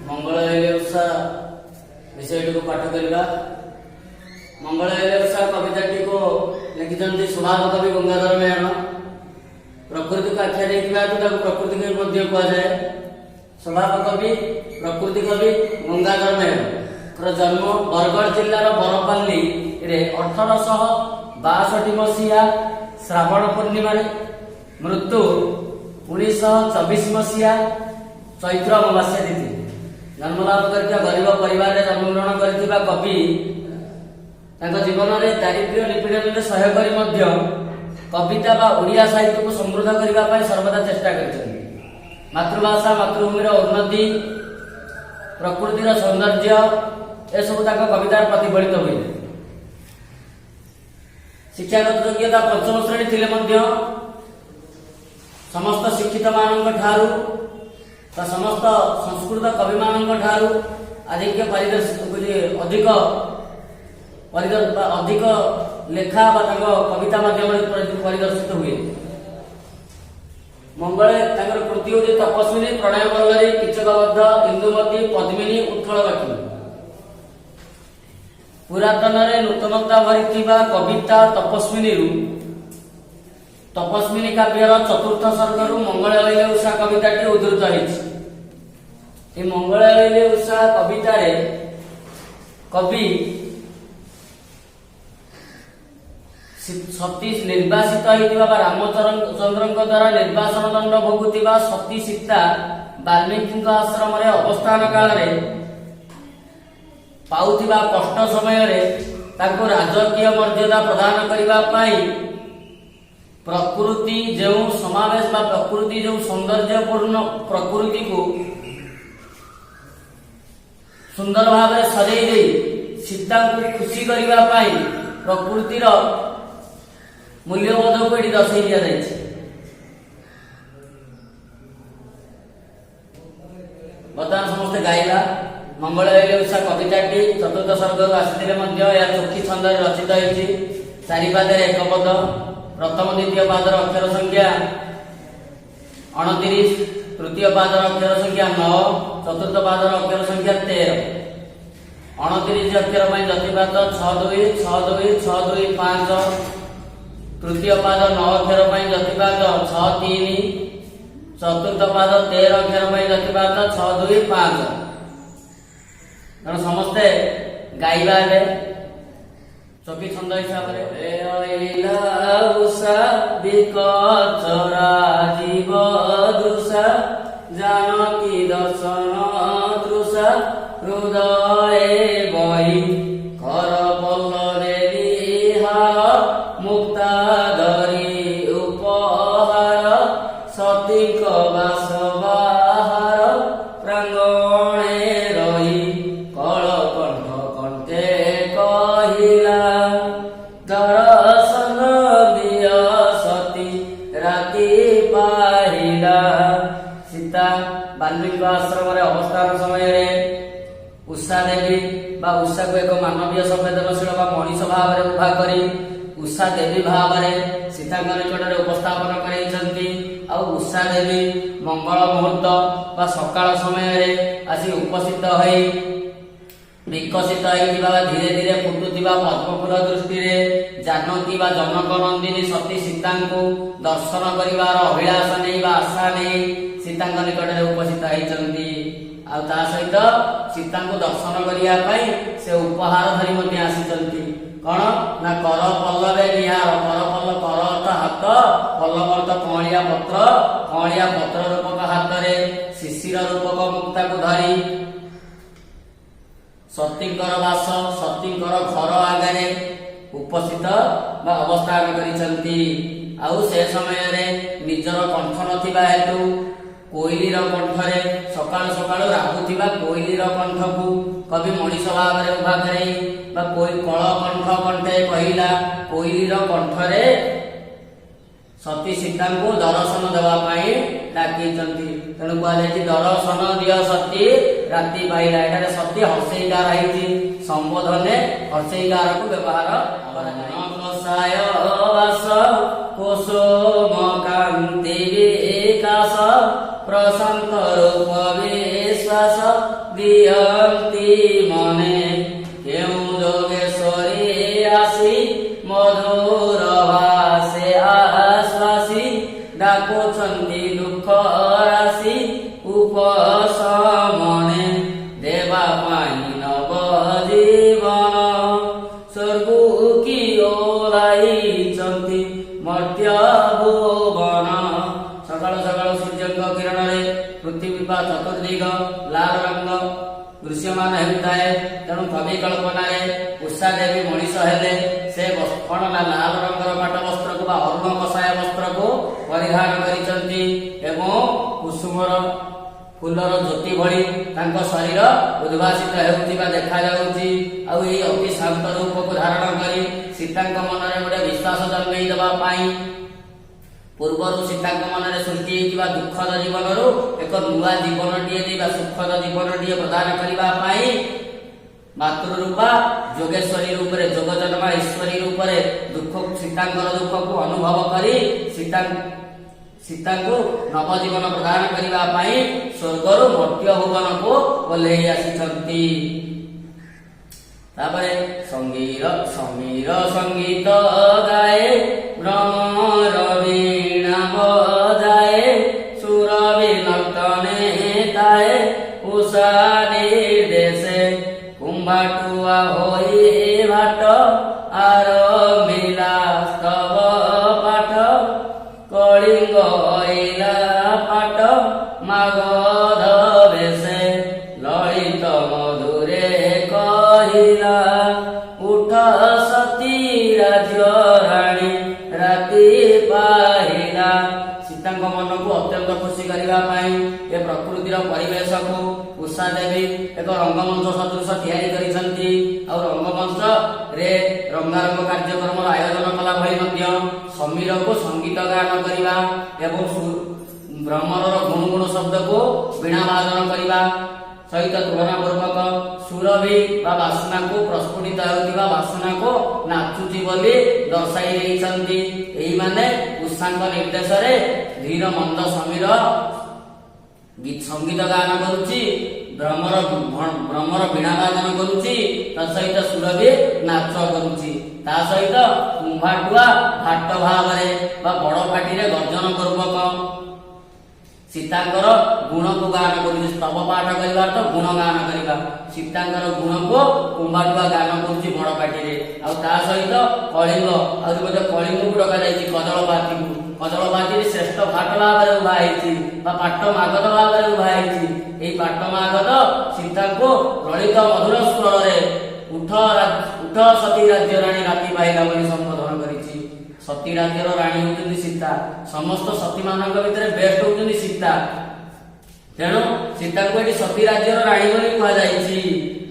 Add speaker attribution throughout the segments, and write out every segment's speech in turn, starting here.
Speaker 1: ମଙ୍ଗଳ ଅଇଲେ ଉଷା ବିଷୟଟିକୁ ପାଠ କରିବା। ମଙ୍ଗଳ ଅଇଲେ ଉଷା କବିତାଟିକୁ ଲେଖିଛନ୍ତି ସ୍ୱଭାବ କବି ଗଙ୍ଗାଧର ମେହେର। ପ୍ରକୃତିକୁ ଆଖ୍ୟା ଦେଇଥିବା ହେତୁ ତାକୁ ପ୍ରକୃତି କବି ମଧ୍ୟ କୁହାଯାଏ। ସ୍ୱଭାବ କବି, ପ୍ରକୃତି କବି ଗଙ୍ଗାଧର ମେହେରଙ୍କର ଜନ୍ମ ବରଗଡ଼ ଜିଲ୍ଲାର ବରପାଲିରେ 1862 ମସିହା ଶ୍ରାବଣ ପୂର୍ଣ୍ଣିମାରେ, ମୃତ୍ୟୁ 1924 ମସିହା ଚୈତ୍ର ଅମାବାସ୍ୟା ତିଥି। ଜନ୍ମଲାଭ କରିଥିବା ଗରିବ ପରିବାରରେ ଜନ୍ମଗ୍ରହଣ କରିଥିବା କବି ତାଙ୍କ ଜୀବନରେ ଦାରିଦ୍ର୍ୟ ନିପୀଡ଼ନରେ ସହ୍ୟ କରି ମଧ୍ୟ କବିତା ବା ଓଡ଼ିଆ ସାହିତ୍ୟକୁ ସମୃଦ୍ଧ କରିବା ପାଇଁ ସର୍ବଦା ଚେଷ୍ଟା କରିଛନ୍ତି। ମାତୃଭାଷା, ମାତୃଭୂମିର ଉନ୍ନତି, ପ୍ରକୃତିର ସୌନ୍ଦର୍ଯ୍ୟ ଏସବୁ ତାଙ୍କ କବିତାରେ ପ୍ରତିଫଳିତ ହୁଏ। ଶିକ୍ଷାଗତ ଯୋଗ୍ୟତା ପଞ୍ଚମ ଶ୍ରେଣୀ ଥିଲେ ମଧ୍ୟ ସମସ୍ତ ଶିକ୍ଷିତ ମାନଙ୍କ ଠାରୁ ବା ସମସ୍ତ ସଂସ୍କୃତ କବିମାନଙ୍କ ଠାରୁ ଆଧିକ୍ୟ ପାରିଦର୍ଶିତ, ଅଧିକ ବା ଅଧିକ ଲେଖା ବା ତାଙ୍କ କବିତା ମାଧ୍ୟମରେ ପରିଦର୍ଶିତ ହୁଏ। ମଙ୍ଗଳେ ତାଙ୍କର କୃତି ହେଉଛି ତପସ୍ୱିନୀ, ପ୍ରଣୟ ବଲ୍ଲରୀ, କୀଚକବଧ, ଇନ୍ଦୁମତୀ, ପଦ୍ମିନୀ, ଉତ୍କଳ ଲକ୍ଷ୍ମୀ। ପୁରାତନରେ ନୂତନତା ଭରିଥିବା କବିତା ତପସ୍ୱିନୀରୁ, ତପସ୍ୱିନୀ କାବ୍ୟର ଚତୁର୍ଥ ସର୍ଗରୁ ମଙ୍ଗଳ ଅଇଲେ ଉଷା କବିତାଟି ଉଦ୍ଧୃତ ହେଇଛି। ଏ ମଙ୍ଗଳ ଅଇଲେ ଉଷା କବିତାରେ କବି ସତୀ ନିର୍ବାସିତ ହେଇଥିବା ବା ରାମଚନ୍ଦ୍ରଙ୍କ ଦ୍ୱାରା ନିର୍ବାସନ ଦଣ୍ଡ ଭୋଗୁଥିବା ସତୀ ସୀତା ବାଲ୍ମୀକିଙ୍କ ଆଶ୍ରମରେ ଅବସ୍ଥାନ କାଳରେ ପାଉଥିବା କଷ୍ଟ ସମୟରେ ତାଙ୍କୁ ରାଜକୀୟ ମର୍ଯ୍ୟାଦା ପ୍ରଦାନ କରିବା ପାଇଁ ପ୍ରକୃତି ଯେଉଁ ସମାବେଶ ବା ପ୍ରକୃତି ଯେଉଁ ସୌନ୍ଦର୍ଯ୍ୟପୂର୍ଣ୍ଣ, ପ୍ରକୃତିକୁ ସୁନ୍ଦର ଭାବରେ ସଜେଇ ଦେଇ ସୀତାଙ୍କୁ ଖୁସି କରିବା ପାଇଁ ପ୍ରକୃତିର ମୂଲ୍ୟବୋଧକୁ ଏଠି ଦର୍ଶାଇ ଦିଆଯାଇଛି। ବର୍ତ୍ତମାନ ସମସ୍ତେ ଗାଇବା। ମଙ୍ଗଳ ଅଇଲେ ଉଷା କବିତାଟି ଚତୁର୍ଥ ସର୍ଗରୁ ଆସିଥିଲେ ମଧ୍ୟ ଏହା ଚୋଖୀ ଛନ୍ଦରେ ରଚିତ ହେଇଛି। ଚାରି ପାଦରେ ଏକ ପଦ। ପ୍ରଥମ ଦ୍ୱିତୀୟ ପାଦର ଅକ୍ଷର ସଂଖ୍ୟା 29, ତୃତୀୟ ପାଦର ଅକ୍ଷର ସଂଖ୍ୟା 9, ଚତୁର୍ଥ ପାଦର ଅକ୍ଷର ସଂଖ୍ୟା 13। 29 ଅକ୍ଷର ପାଇଁ ଯତିପାତ 6 2 6 2 6 2 5। ତୃତୀୟ ପାଦ 9 ଅକ୍ଷର ପାଇଁ ଯତିପାତ 6 3। ଚତୁର୍ଥ ପାଦ 13 ଅକ୍ଷର ପାଇଁ ଯତିପାତ 6 2 5। ତେଣୁ ସମସ୍ତେ ଗାଇବା ଏବେ ଚୋଖୀ ଛନ୍ଦ ହିସାବରେ। ଅଇଲା ଉଷା ବିକଚରା ଜୀବ ଦୃଶା, ଜାନକୀ ଦର୍ଶନ ତୃଷା ହୃଦୟେ ବହି, କର ପଲ୍ଲବେ ବିହାର ମୁକ୍ତା ଧରି ଉପହାର, ସତୀଙ୍କ ବାସ ବାହାର ପ୍ରାଙ୍ଗଣେ ରହି, କଳ କଣ୍ଠ କଣ୍ଠେ କହିଲା, ଦରଶନ ଦିଅ ସତୀ ରାତି ପାହିଲା। ସୀତା ବାଲ୍ମୀକି ଆଶ୍ରମରେ ଅବସ୍ଥାନ ସମୟରେ ଉଷା ଦେବୀ ବା ଉଷାକୁ ଏକ ମାନବୀୟ ସମ୍ବେଦନଶୀଳ ବା ମଣିଷ ଭାବରେ ଉଭା କରି ଉଷା ଦେବୀ ଭାବରେ ସୀତାଙ୍କ ନିକଟରେ ଉପସ୍ଥାପନ କରାଇଛନ୍ତି। ଆଉ ଉଷା ଦେବୀ ମଙ୍ଗଳ ମୁହୂର୍ତ୍ତ ବା ସକାଳ ସମୟରେ ଆସି ଉପସ୍ଥିତ ହୋଇ ବିକଶିତ ହେଇଥିବା ବା ଧୀରେ ଧୀରେ ଫୁଟୁଥିବା ପଦ୍ମଫୁଲ ଦୃଷ୍ଟିରେ ଜାନକୀ ବା ଜନକ ନନ୍ଦିନୀ ସତୀ ସୀତାଙ୍କୁ ଦର୍ଶନ କରିବାର ଅଭିଳାଷ ନେଇ ବା ଆଶା ନେଇ ସୀତାଙ୍କ ନିକଟରେ ଉପସ୍ଥିତ ହେଇଛନ୍ତି। ଆଉ ତା ସହିତ ସୀତାଙ୍କୁ ଦର୍ଶନ କରିବା ପାଇଁ ସେ ଉପହାର ଧରି ମଧ୍ୟ ଆସିଛନ୍ତି। କଣ ନା କର ପଲ୍ଲବେ ନିହାର। କର ପଲ୍ଲ, କର ଅର୍ଥ ହାତ, ପଲ୍ଲବ ଅର୍ଥ କଅଁଳିଆ ପତ୍ର। କଅଁଳିଆ ପତ୍ର ରୂପକ ହାତରେ ଶିଶିର ରୂପକ ମୁକ୍ତାକୁ ଧରି ସତୀଙ୍କର ବାସ, ସତୀଙ୍କର ଘର ଆଗରେ ଉପସ୍ଥିତ ବା ଅବସ୍ଥାନ କରିଛନ୍ତି। ଆଉ ସେ ସମୟରେ ନିଜର କଣ୍ଠ ନଥିବା ହେତୁ କୋଇଲିର କଣ୍ଠରେ, ସକାଳୁ ସକାଳୁ ରାବୁଥିବା କୋଇଲିର କଣ୍ଠକୁ କବି ମଣିଷ ଭାବରେ ଉଭା କରେଇ ବା କଳ କଣ୍ଠ କଣ୍ଠେ କହିଲା, କୋଇଲିର କଣ୍ଠରେ ସତୀ ସୀତାଙ୍କୁ ଦର୍ଶନ ଦେବା ପାଇଁ ଡାକିଛନ୍ତି। ତେଣୁ କୁହାଯାଇଛି, ଦର୍ଶନ ଦିଅ ସତୀ ରାତି ପାହିଲା। ଏଠାରେ ସତୀ ହର୍ଷେଇକାର ହେଇଛି। ସମ୍ବୋଧନେ ହର୍ଷେଇକାରକୁ ବ୍ୟବହାର କରାଯାଏ। କଷାୟ ବାସ କୁସୁମ କାନ୍ତି ବିକାଶ, ପ୍ରଶାନ୍ତ ରୂପ ବିଶ୍ୱାସ। ବିଶ୍ୱାସ ଦିଅନ୍ତି ମନେ। କେଉଁ ଯୋଗେଶ୍ୱରୀ ଆସି ମଧୁର ଭାଷେ ଆଶ୍ୱାସି ଡାକୁଛନ୍ତି ଦୁଃଖ ରାଶି ଉପଶମନେ, ଦେବା ପାଇଁ ନବ ଜୀବନ ସ୍ୱର୍ଗୁ କି ଓହ୍ଲାଇଛନ୍ତି ମର୍ତ୍ତ୍ୟ ଭୁବନ। ସକାଳୁ ସକାଳୁ ସୂର୍ଯ୍ୟଙ୍କ କିରଣରେ ପୃଥିବୀ ବା ଚତୁର୍ଦିଗ ଲାଲ ରଙ୍ଗ ଦୃଶ୍ୟମାନ ହେଉଥାଏ। ତେଣୁ କବି କଳ୍ପନାରେ ଉଷା ଦେବୀ ମଣିଷ ହେଲେ ସେ କଣ ନା ଲାଲ ରଙ୍ଗର ପାଟ ବସ୍ତ୍ରକୁ ବା ଅରୁଣ କଷାୟ ବସ୍ତ୍ରକୁ ପରିଧାନ କରିଛନ୍ତି ଏବଂ କୁସୁମର ଫୁଲର ଜ୍ୟୋତି ଭଳି ତାଙ୍କ ଶରୀର ଉଦ୍ଭାସିତ ହେଉଥିବା ଦେଖାଯାଉଛି। ଆଉ ଏହି ଅତି ଶାନ୍ତ ରୂପକୁ ଧାରଣ କରି ସୀତାଙ୍କ ମନରେ ଗୋଟେ ବିଶ୍ୱାସ ଜନ୍ମେଇ ଦେବା ପାଇଁ, ପୂର୍ବରୁ ସୀତାଙ୍କ ମନରେ ସୃଷ୍ଟି ହେଇଥିବା ଦୁଃଖଦ ଜୀବନରୁ ଏକ ନୂଆ ଜୀବନଟିଏ ଦେଇ ବା ସୁଖଦ ଜୀବନଟିଏ ପ୍ରଦାନ କରିବା ପାଇଁ ମାତୃରୂପା ଯୋଗେଶ୍ୱରୀ ରୂପରେ, ଯୋଗ ଜନ୍ମା ଈଶ୍ୱରୀ ରୂପରେ ଦୁଃଖ, ସୀତାଙ୍କର ଦୁଃଖକୁ ଅନୁଭବ କରି ସୀତାଙ୍କୁ ନବଜୀବନ ପ୍ରଦାନ କରିବା ପାଇଁ ସ୍ୱର୍ଗରୁ ମର୍ତ୍ତ୍ୟ ଭୁବନକୁ ଓହ୍ଲେଇ ଆସିଛନ୍ତି। ତାପରେ ସଙ୍ଗୀର ସମୀର ସଙ୍ଗୀତ ଗାଏ, ଭ୍ରମର ବୀଣା ବଜାଏ, ସୁରଭି ନର୍ତ୍ତନେ ଥାଏ ଉଷା ନିର୍ଦ୍ଦେଶେ। କୁମ୍ଭାଟୁଆ ହୋଇ ଭାଟ ଆରମ୍ଭିଲା ସ୍ତବ ପାଠ, କଳିଙ୍ଗ ଅଇଲା ପାଟ ମାଗଧ ବେଶେ। ଲଳିତ ମଧୁରେ କହିଲା, ଉଠ ସତୀ ରାଜ୍ୟ ରାଣୀ, ରାତି ପାହିଲା। ସୀତାଙ୍କ ମନକୁ ଅତ୍ୟନ୍ତ ଖୁସି କରିବା ପାଇଁ ଏ ପ୍ରକୃତିର ପରିବେଶକୁ ଉଷା ଦେବୀ ଏକ ରଙ୍ଗମଞ୍ଚ ସଦୃଶ ତିଆରି କରିଛନ୍ତି। ଆଉ ରଙ୍ଗମଞ୍ଚରେ ରଙ୍ଗାରଙ୍ଗ କାର୍ଯ୍ୟକ୍ରମର ଆୟୋଜନ କଲା ଭଳି ମଧ୍ୟ ସମୀରକୁ ସଙ୍ଗୀତ ଗାନ କରିବା ଏବଂ ଭ୍ରମରର ଗୁଣୁ ଗୁଣୁ ଶବ୍ଦକୁ ବୀଣା ବାଦନ କରିବା ସହିତ ତୁଳନା ପୂର୍ବକ ସୁରଭି ବା ବାସ୍ନାକୁ, ପ୍ରସ୍ଫୁଟିତ ହେଉଥିବା ବାସ୍ନାକୁ ନାଚୁଛି ବୋଲି ଦର୍ଶାଇ ଦେଇଛନ୍ତି। ଏଇମାନେ ଉଷାଙ୍କ ନିର୍ଦ୍ଦେଶରେ ଧୀର ମନ୍ଦ ସମୀର ସଙ୍ଗୀତ ଗାନ କରୁଛି, ଭ୍ରମର ବୀଣା ବାଦନ କରୁଛି, ତା ସହିତ ସୁରଭି ନାଚ କରୁଛି। ତା ସହିତ କୁମ୍ଭାଟୁଆ ଭାଟ ଭାବରେ ବା ବଡ ପାଟିରେ ଗର୍ଜନ ପୂର୍ବକ ସୀତାଙ୍କର ଗୁଣକୁ ଗାନ କରୁଛି। ସ୍ତବ ପାଠ କରିବା ଅର୍ଥ ଗୁଣ ଗାନ କରିବା। ସୀତାଙ୍କର ଗୁଣକୁ କୁମ୍ଭାଟୁଆ ଗାନ କରୁଛି ବଡ ପାଟିରେ। ଆଉ ତା ସହିତ କଳିଙ୍ଗ, ଆହୁରି ମଧ୍ୟ କଳିଙ୍ଗକୁ ଡକାଯାଇଛି, କଜଳପାତିକୁ। କଜଳପାତିରେ ଶ୍ରେଷ୍ଠ ଭାଟ ଭାବରେ ଉଭା ହେଇଛି ବା ପାଟ ମାଗଧ ଭାବରେ ଉଭା ହେଇଛି। ଏଇ ପାଟ ମାଗଧ ସୀତାଙ୍କୁ ଲଳିତ ମଧୁର ସ୍ୱରରେ ଉଠ ଉଠ ସତୀ ରାଜ୍ୟ ରାଣୀ, ରାତି ପାହିଲା ବୋଲି ସମ୍ବୋଧନ କରିଛି। ସତୀ ରାଜ୍ୟର ରାଣୀ ହଉଛନ୍ତି ସୀତା। ସମସ୍ତ ସତୀ ମାନଙ୍କ ଭିତରେ ବେଷ୍ଟ ହଉଛନ୍ତି ସୀତା। ତେଣୁ ସୀତାଙ୍କୁ ଏଠି ସତୀ ରାଜ୍ୟର ରାଣୀ ବୋଲି କୁହାଯାଇଛି।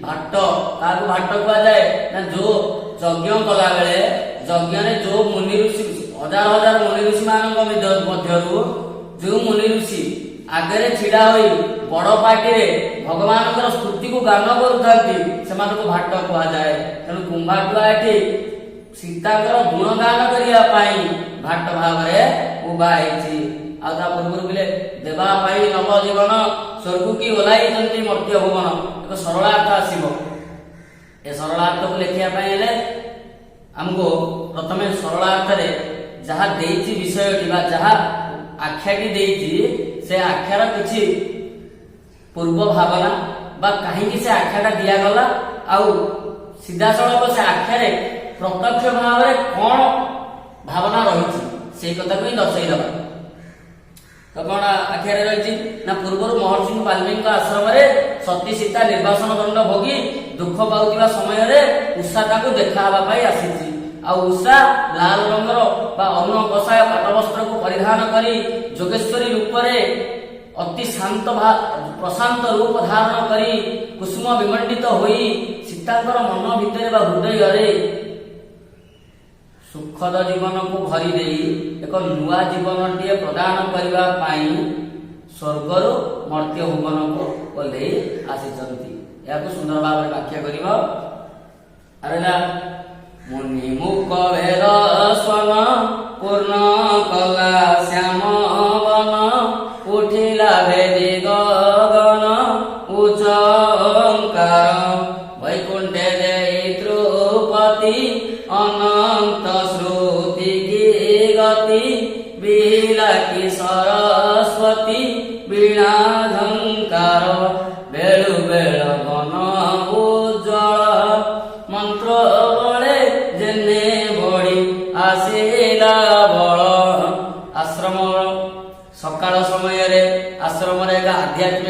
Speaker 1: ଭାଟ, କାହାକୁ ଭାଟ କୁହାଯାଏ ନା ଯୋଉ ଯଜ୍ଞ କଲା ବେଳେ ଯଜ୍ଞରେ ଯୋଉ ମୁନି ଋଷି, ହଜାର ହଜାର ମୁନି ଋଷି ମାନଙ୍କ ମଧ୍ୟରୁ ଯୋଉ ମୁନି ଋଷି ଆଗରେ ଛିଡା ହୋଇ ବଡ ପାଟିରେ ଭଗବାନଙ୍କର ସ୍ତୁତିକୁ ଗାନ କରୁଥାନ୍ତି, ସେମାନଙ୍କୁ ଭାଟ କୁହାଯାଏ। ତେଣୁ କୁମ୍ଭାଟୁଆ ଏଠି ସୀତାଙ୍କର ଗୁଣଗାନ କରିବା ପାଇଁ ଭାଟ ଭାବରେ ଉଭା ହେଇଛି। ଆଉ ତା ପୂର୍ବରୁ କହିଲେ, ଦେବା ପାଇଁ ନବ ଜୀବନ ସ୍ୱର୍ଗୁ କି ଓହ୍ଲାଇଛନ୍ତି ମର୍ତ୍ତ୍ୟ ଭୁବନ। ଏକ ସରଳାର୍ଥ ଆସିବ। ଏ ସରଳାର୍ଥକୁ ଲେଖିବା ପାଇଁ ହେଲେ ଆମକୁ ପ୍ରଥମେ ସରଳାର୍ଥରେ ଯାହା ଦେଇଛି ବିଷୟଟି ବା ଯାହା ଆଖ୍ୟାଟି ଦେଇଛି, ସେ ଆଖ୍ୟାର କିଛି ପୂର୍ବ ଭାବନା ବା କାହିଁକି ସେ ଆଖ୍ୟାଟା ଦିଆଗଲା ଆଉ ସିଧାସଳଖ ସେ ଆଖ୍ୟାରେ ପ୍ରତ୍ୟକ୍ଷ ଭାବରେ କଣ ଭାବନା ରହିଛି, ସେଇ କଥାକୁ ହିଁ ଦର୍ଶାଇ ଦେବା। ତ କଣ ଆଖ୍ୟାରେ ରହିଛି ନା ପୂର୍ବରୁ ମହର୍ଷି ବାଲ୍ମୀଙ୍କ ଆଶ୍ରମରେ ସତୀ ସୀତା ନିର୍ବାସନ ଦଣ୍ଡ ଭୋଗି ଦୁଃଖ ପାଉଥିବା ସମୟରେ ଉଷା ତାଙ୍କୁ ଦେଖା ହେବା ପାଇଁ ଆସିଛି। ଆଉ ଉଷା ଲାଲ ରଙ୍ଗର ବା ଅରୁଣ କଷାୟ ପାଟବସ୍ତ୍ରକୁ ପରିଧାନ କରି ଯୋଗେଶ୍ୱରୀ ରୂପରେ ଅତି ଶାନ୍ତ ପ୍ରଶାନ୍ତ ରୂପ ଧାରଣ କରି କୁସୁମ ବିମଣ୍ଡିତ ହୋଇ ସୀତାଙ୍କର ମନ ଭିତରେ ବା ହୃଦୟରେ ସୁଖଦ ଜୀବନକୁ ଭରି ଦେଇ ଏକ ନୂଆ ଜୀବନଟିଏ ପ୍ରଦାନ କରିବା ପାଇଁ ସ୍ୱର୍ଗରୁ ମର୍ତ୍ତ୍ୟ ଭୁବନକୁ ଓହ୍ଲେଇ ଆସିଛନ୍ତି। ଏହାକୁ ସୁନ୍ଦର ଭାବରେ ବ୍ୟାଖ୍ୟା କରିବ। ଆଉ ରହିଲା, ମୁନି ମୁକ ଭେଦ ସ୍ୱନ ପୂର୍ଣ୍ଣ କଲା ଶ୍ୟାମ ବନ, ଉଠିଲା ଭେଦି ଗଗନ।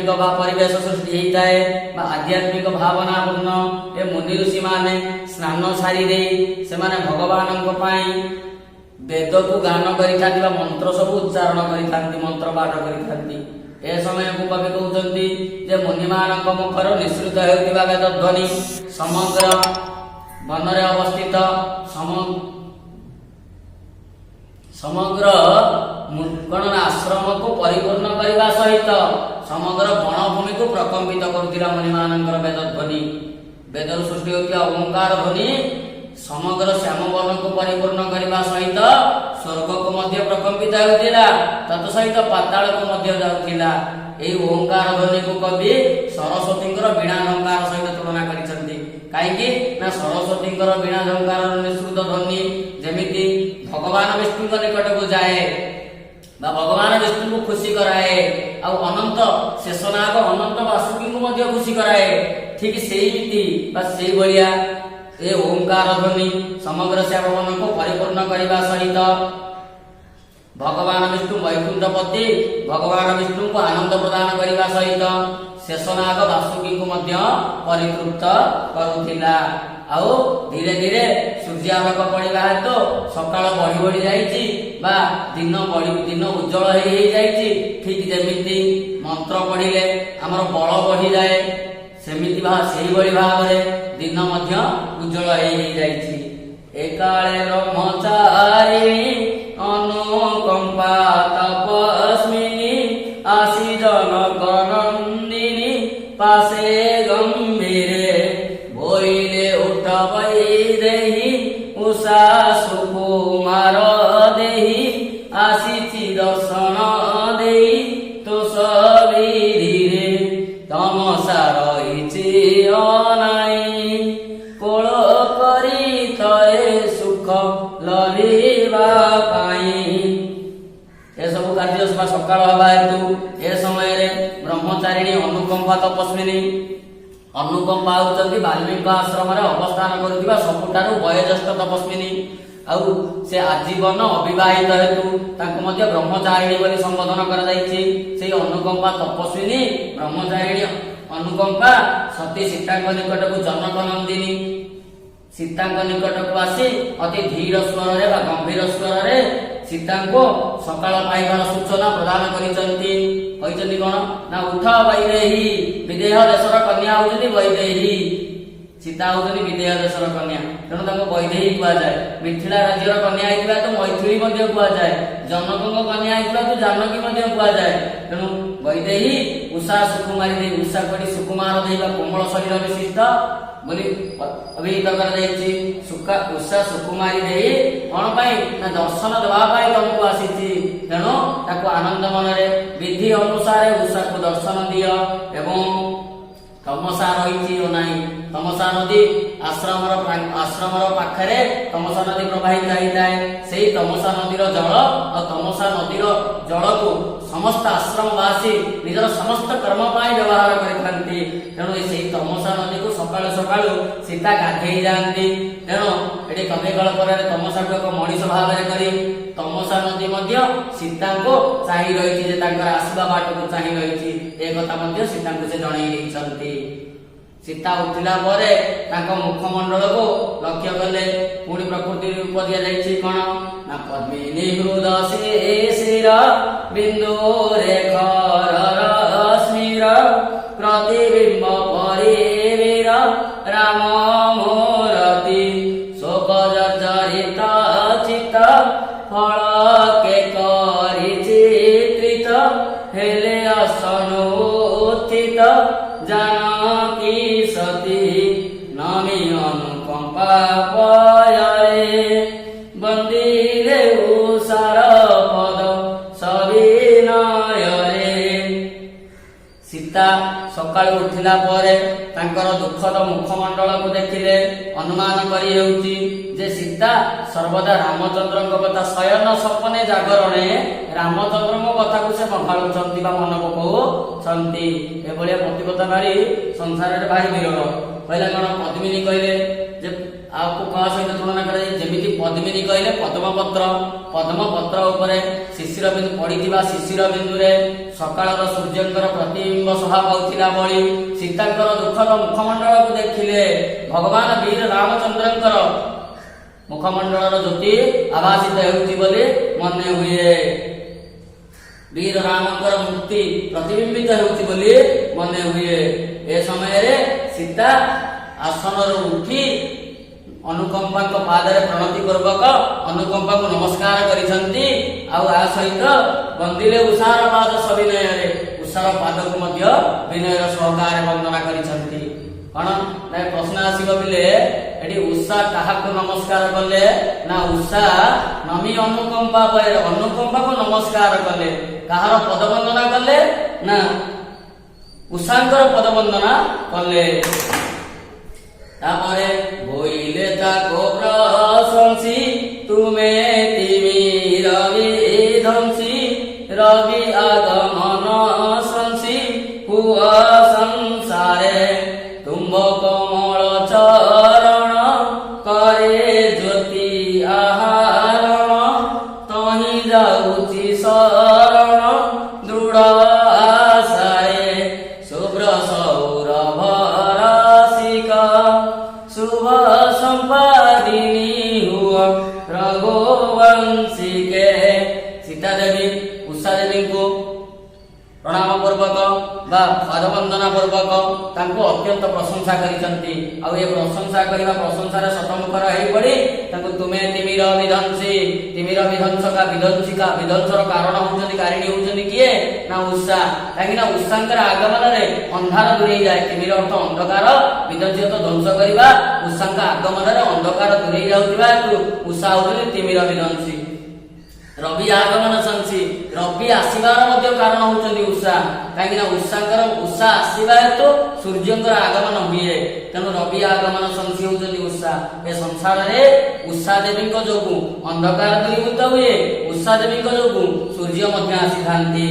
Speaker 1: ଆଧ୍ୟାତ୍ମିକ ବା ପରିବେଶ ସୃଷ୍ଟି ହେଇଥାଏ ବା ଆଧ୍ୟାତ୍ମିକ ଭାବନାପୂର୍ଣ୍ଣ ଏ ମୁନି ଋଷିମାନେ ସ୍ନାନ ସାରି ଦେଇ ସେମାନେ ଭଗବାନଙ୍କ ପାଇଁ ବେଦକୁ ଗାନ କରିଥାନ୍ତି ବା ମନ୍ତ୍ର ସବୁ ଉଚ୍ଚାରଣ କରିଥାନ୍ତି, ମନ୍ତ୍ର ପାଠ କରିଥାନ୍ତି। ଏ ସମୟକୁ କବି କହୁଛନ୍ତି ଯେ ମୁନିମାନଙ୍କ ମୁଖରୁ ନିଃସୃତ ହେଉଥିବା ବେଦ ଧ୍ୱନି ସମଗ୍ର ବନରେ ଅବସ୍ଥିତ ସମଗ୍ର କଣ ନା ଆଶ୍ରମକୁ ପରିପୂର୍ଣ୍ଣ କରିବା ସହିତ ସମଗ୍ର ବଣଭୂମିକୁ ପ୍ରକମ୍ପିତ କରୁଥିଲା ମୁନିମାନଙ୍କର ବେଦ ଧ୍ୱନି। ବେଦରୁ ସୃଷ୍ଟି ହେଉଥିବା ଓଙ୍କାର ଧ୍ୱନି ସମଗ୍ର ଶ୍ୟାମ ବର୍ଣ୍ଣକୁ ପରିପୂର୍ଣ୍ଣ କରିବା ସହିତ ସ୍ୱର୍ଗକୁ ମଧ୍ୟ ପ୍ରକମ୍ପିତ ହେଉଥିଲା, ତତ୍ ସହିତ ପାତାଳକୁ ମଧ୍ୟ ଯାଉଥିଲା। ଏଇ ଓଙ୍କାର ଧ୍ୱନିକୁ କବି ସରସ୍ୱତୀଙ୍କର ବୀଣା ଝଙ୍କାର ସହିତ ତୁଳନା କରିଛନ୍ତି। କାହିଁକି ନା ସରସ୍ୱତୀଙ୍କର ବୀଣା ଝଙ୍କାରର ନିଃସୃତ ଧ୍ୱନି ଯେମିତି ଭଗବାନ ବିଷ୍ଣୁଙ୍କ ନିକଟକୁ ଯାଏ ବା ଭଗବାନ ବିଷ୍ଣୁଙ୍କୁ ଖୁସି କରାଏ, ଆଉ ଅନନ୍ତ ଶେଷନାଗ ଅନନ୍ତ ବାସୁକୀଙ୍କୁ ମଧ୍ୟ ଖୁସି କରାଏ, ଠିକ ସେଇମିତି ବା ସେଇଭଳିଆ ଏ ଓଙ୍କାର ଧ୍ୱନି ସମଗ୍ର ଶ୍ୟାମବନକୁ ପରିପୂର୍ଣ୍ଣ କରିବା ସହିତ ଭଗବାନ ବିଷ୍ଣୁ ବୈକୁଣ୍ଠପତି ଭଗବାନ ବିଷ୍ଣୁଙ୍କୁ ଆନନ୍ଦ ପ୍ରଦାନ କରିବା ସହିତ ଶେଷନାଗ ବାସୁକୀଙ୍କୁ ମଧ୍ୟ ପରିତୃପ୍ତ କରୁଥିଲା। ଆଉ ଧୀରେ ଧୀରେ ସୂର୍ଯ୍ୟାଲୋକ ପଡ଼ିବା ହେତୁ ସକାଳ ବଢି ବଢି ଯାଇଛି ବା ଦିନ ବଢି ଦିନ ଉଜ୍ଜଳ ହେଇ ହେଇଯାଇଛି। ଠିକ ଯେମିତି ମନ୍ତ୍ର ପଢିଲେ ଆମର ବଳ ବଢିଯାଏ, ସେମିତି ବା ସେଇଭଳି ଭାବରେ ଦିନ ମଧ୍ୟ ଉଜ୍ଜଳ ହେଇ ହେଇଯାଇଛି। ଏକାଳେ ବ୍ରହ୍ମଚାରିଣୀ ଅନୁକମ୍ପା ତପସ୍ମିନୀ ଆସି ଜନକ ନନ୍ଦିନୀ ପାଶେ ଗମ୍ଭୀରେ ବୋଇଲେ, ଉଠ ବୈଦେହୀ, ଉଷା ସୁକୁମାର ଦେହି, ଆସିଛି ଦର୍ଶନ ଦେଇ ତୋଷ ବିଧିରେ। ତମସା ରହିଛି ଅନାଇ କୋଳ କରି ଥରେ ସୁଖ ଲଭିବା ପାଇଁ। ଏସବୁ କାର୍ଯ୍ୟ ବା ସକାଳ ହେବା ହେତୁ ଏ ସମୟରେ ବ୍ରହ୍ମଚାରିଣୀ ଅନୁକମ୍ପା ତପସ୍ୱିନୀ, ଅନୁକମ୍ପା ହେଉଛନ୍ତି ବାଲ୍ମୀଙ୍କ ଆଶ୍ରମରେ ଅବସ୍ଥାନ କରୁଥିବା ସବୁଠାରୁ ବୟୋଜ୍ୟେଷ୍ଠ ତପସ୍ୱିନୀ। ଆଉ ସେ ଆଜୀବନ ଅବିବାହିତ ହେତୁ ତାଙ୍କୁ ମଧ୍ୟ ବ୍ରହ୍ମଚାରିଣୀ ବୋଲି ସମ୍ବୋଧନ କରାଯାଇଛି। ସେଇ ଅନୁକମ୍ପା ତପସ୍ୱିନୀ ବ୍ରହ୍ମଚାରିଣୀ ଅନୁକମ୍ପା ସତୀ ସୀତାଙ୍କ ନିକଟକୁ, ଜନକ ନନ୍ଦିନୀ ସୀତାଙ୍କ ନିକଟକୁ ଆସି ଅତି ଧୀର ସ୍ୱରରେ ବା ଗମ୍ଭୀର ସ୍ୱରରେ ସୀତାଙ୍କୁ ସକାଳ ପାଇବାର ସୂଚନା ପ୍ରଦାନ କରିଛନ୍ତି। କହିଛନ୍ତି କଣ ନା, ଉଠ ବୈଦେହୀ। ବିଦେହ ଦେଶର କନ୍ୟା ହଉଛନ୍ତି ବୈଦେହୀ। ସୀତା ହଉଛନ୍ତି ବିଦେହ ଦେଶର କନ୍ୟା, ତେଣୁ ତାଙ୍କୁ ବୈଦେହୀ କୁହାଯାଏ। ମିଥିଳା ରାଜ୍ୟର କନ୍ୟା ହେଇଥିବା ତ ମୈଥିଳୀ ମଧ୍ୟ କୁହାଯାଏ। ଜନକଙ୍କ କନ୍ୟା ହେଇଥିବା ତ ଜାନକୀ ମଧ୍ୟ କୁହାଯାଏ। ତେଣୁ ବୈଦେହୀ ଉଷା ସୁକୁମାରୀ ଦେଇ, ଉଷା କରି ସୁକୁମାର ଦେଇ ବା କୋମଳ ଶରୀର ବିଶିଷ୍ଟ ବୋଲି ଅଭିହିତ କରାଯାଇଛି। ଉଷା ସୁକୁମାରୀ ଦେଇ କଣ ପାଇଁ ନା ଦର୍ଶନ ଦେବା ପାଇଁ ତମକୁ ଆସିଛି। ତେଣୁ ତାକୁ ଆନନ୍ଦ ମନରେ ବିଧି ଅନୁସାରେ ଉଷାକୁ ଦର୍ଶନ ଦିଅ। ଏବଂ ତମସା ରହିଛି ଓ ନାହିଁ, ତମସା ନଦୀ ଆଶ୍ରମର ପାଖରେ ତମସା ନଦୀ ପ୍ରବାହିତ ହେଇଥାଏ। ସେଇ ତମସା ନଦୀର ଜଳ ଆଉ ତମସା ନଦୀର ଜଳକୁ ସମସ୍ତ ଆଶ୍ରମବାସୀ ନିଜର ସମସ୍ତ କର୍ମ ପାଇଁ ବ୍ୟବହାର କରିଥାନ୍ତି। ତେଣୁ ସେଇ ତମସା ନଦୀକୁ ସକାଳୁ ସକାଳୁ ସୀତା ଗାଧେଇ ଯାଆନ୍ତି। ତେଣୁ ଏଠି କବି କଳ୍ପନାରେ ତମସାକୁ ଏକ ମଣିଷ ଭାବରେ କରି ତମସା ନଦୀ ମଧ୍ୟ ସୀତାଙ୍କୁ ଚାହିଁ ରହିଛି, ଯେ ତାଙ୍କର ଆସିବା ବାଟକୁ ଚାହିଁ ରହିଛି, ଏ କଥା ମଧ୍ୟ ସୀତାଙ୍କୁ ସେ ଜଣେଇ ଦେଇଛନ୍ତି। ସୀତା ଉଠିଲା ପରେ ତାଙ୍କ ମୁଖମଣ୍ଡଳକୁ ଲକ୍ଷ୍ୟ କଲେ। ପୁଣି ପ୍ରକୃତି ରୂପ ଦିଆଯାଇଛି କଣ ନା, ପଦ୍ମିନୀ ହୃଦ ଶିଶିର ବିନ୍ଦୁ ରେଖର ରଶ୍ମିର ପ୍ରତିବିମ୍ବ ପରିବୀର ରାମ ମୂରତି ଶୋକ ଜର୍ଜରିତ ଚିତ୍ତ ଫଳକେ କରି ଚିତ୍ରିତ ହେଲେ ଅସନୁତ୍ଥିତ ଜାନକୀ ସତୀ ନମି ଅନୁକମ୍ପା ପୟରେ ବନ୍ଦିଲେ ଉଷାର ପଦ ସବିନୟରେ। ସୀତା ସକାଳୁ ଉଠିଲା ପରେ ତାଙ୍କର ଦୁଃଖଦ ମୁଖମଣ୍ଡଳକୁ ଦେଖିଲେ ଅନୁମାନ କରି ହେଉଛି ଯେ ସୀତା ସର୍ବଦା ରାମଚନ୍ଦ୍ରଙ୍କ କଥା ଶୟନ ସପନେ ଜାଗରଣେ ରାମଚନ୍ଦ୍ରଙ୍କ କଥାକୁ ସେ ମଖାଳୁଛନ୍ତି ବା ମନ ପକାଉଛନ୍ତି। ଏଭଳିଆ ପତିବ୍ରତା ନାରୀ ସଂସାରରେ ଭାରି ବିରଳ। କହିଲା କଣ ପଦ୍ମିନୀ କହିଲେ ଯେ ଆଉ କାହା ସହିତ ତୁଳନା କରାଯାଏ? ଯେମିତି ପଦ୍ମିନୀ କହିଲେ ପଦ୍ମପତ୍ର, ପଦ୍ମପତ୍ର ଉପରେ ଶିଶିର ବିନ୍ଦୁ ପଡ଼ିଥିବା ଶିଶିର ବିନ୍ଦୁରେ ସକାଳର ସୂର୍ଯ୍ୟଙ୍କର ପ୍ରତିବିମ୍ବ ଶୋଭା ପାଉଥିଲା ଭଳି, ସୀତାଙ୍କର ଦୁଃଖଦ ମୁଖମଣ୍ଡଳକୁ ଦେଖିଲେ ଭଗବାନ ବୀର ରାମଚନ୍ଦ୍ରଙ୍କର ମୁଖମଣ୍ଡଳର ଜ୍ୟୋତି ଆଭାସିତ ହେଉଛି ବୋଲି ମନେ ହୁଏ, ବୀର ରାମଙ୍କର ମୂର୍ତ୍ତି ପ୍ରତିବିମ୍ବିତ ହେଉଛି ବୋଲି ମନେ ହୁଏ। ଏ ସମୟରେ ସୀତା ଆସନରୁ ଉଠି ଅନୁକମ୍ପାଙ୍କ ପାଦରେ ପ୍ରଣତି ପୂର୍ବକ ଅନୁକମ୍ପାଙ୍କୁ ନମସ୍କାର କରିଛନ୍ତି। ଆଉ ଆ ସହିତ ବନ୍ଦିଲେ ଉଷାର ପାଦ ସବିନୟରେ, ଉଷାର ପାଦକୁ ମଧ୍ୟ ବିନୟର ସହକାରେ ବନ୍ଦନା କରିଛନ୍ତି। କଣ ନା, ଏ ପ୍ରଶ୍ନ ଆସିବ ପିଲେ, ଏଠି ଉଷା କାହାକୁ ନମସ୍କାର କଲେ? ନା, ଉଷା ନମି ଅନୁକମ୍ପା ପରେ ଅନୁକମ୍ପାକୁ ନମସ୍କାର କଲେ। କାହାର ପଦବନ୍ଦନା କଲେ? ନା, ଉଷାଙ୍କର ପଦବନ୍ଦନା କଲେ। ତାପରେ ବୋଇଲେ ତାକୁ ପ୍ରଶଂସି, ତୁମେ ତିମିର ବିଧ୍ୱଂସୀ, ରବି ଆଗମନ ଶଂସି ହୁଅ ସଂସାରେ। ତୁମ୍ଭ କୋମଳ ଚରଣ କରେ ଜ୍ୟୋତି ଆହରଣ, ତହିଁ ଯାଉଛି ଶରଣ ଦୃଢ଼ ଆଶାରେ। ଶୁଭ୍ର ସୌରଭ ରସିକ ଶୁଭ ସମ୍ପାଦିନୀ ହୁଅ ରଘୁବଂଶିକେ। ସୀତା ଦେବୀ ଉଷା ଦେବୀଙ୍କୁ ପ୍ରଣାମ ପୂର୍ବକ ବା ପାଦବନ୍ଦନା ପୂର୍ବକ ତାଙ୍କୁ ଅତ୍ୟନ୍ତ ପ୍ରଶଂସା କରିଛନ୍ତି। ଆଉ ଏ ପ୍ରଶଂସା କରିବା ପ୍ରଶଂସାରେ ଶତମୁଖର ହେଇପଡ଼ି ତାଙ୍କୁ ତୁମେ ତିମିର ବିଧ୍ୱଂସୀ, ତିମିର ବିଧ୍ୱଂସକା, ବିଧ୍ୱଂସିକା, ବିଧ୍ୱଂସର କାରଣ ହଉଛନ୍ତି, କାରିଣୀ ହଉଛନ୍ତି କିଏ? ନା, ଉଷା। କାହିଁକି ନା ଉଷାଙ୍କର ଆଗମନରେ ଅନ୍ଧାର ଦୂରେଇ ଯାଏ। ତିମିର ଅର୍ଥ ଅନ୍ଧକାର, ବିଧ୍ୱଂସୀ ଅର୍ଥ ଧ୍ୱଂସ କରିବା। ଉଷାଙ୍କ ଆଗମନରେ ଅନ୍ଧକାର ଦୂରେଇ ଯାଉଥିବା ହେତୁ ଉଷା ହଉଛନ୍ତି ତିମିର ବିଧ୍ୱଂସୀ। ରବି ଆଗମନ ଶଂସି, ରବି ଆସିବାର ମଧ୍ୟ କାରଣ ହଉଛନ୍ତି ଉଷା। କାହିଁକି ନା ଉଷା ଆସିବା ହେତୁ ସୂର୍ଯ୍ୟଙ୍କର ଆଗମନ ହୁଏ। ତେଣୁ ରବି ଆଗମନ ଶଂସି ହଉଛନ୍ତି ଉଷା। ଏ ସଂସାରରେ ଉଷା ଦେବୀଙ୍କ ଯୋଗୁଁ ଅନ୍ଧକାର ଦୂରୀଭୂତ ହୁଏ, ଉଷା ଦେବୀଙ୍କ ଯୋଗୁଁ ସୂର୍ଯ୍ୟ ମଧ୍ୟ ଆସିଥାନ୍ତି।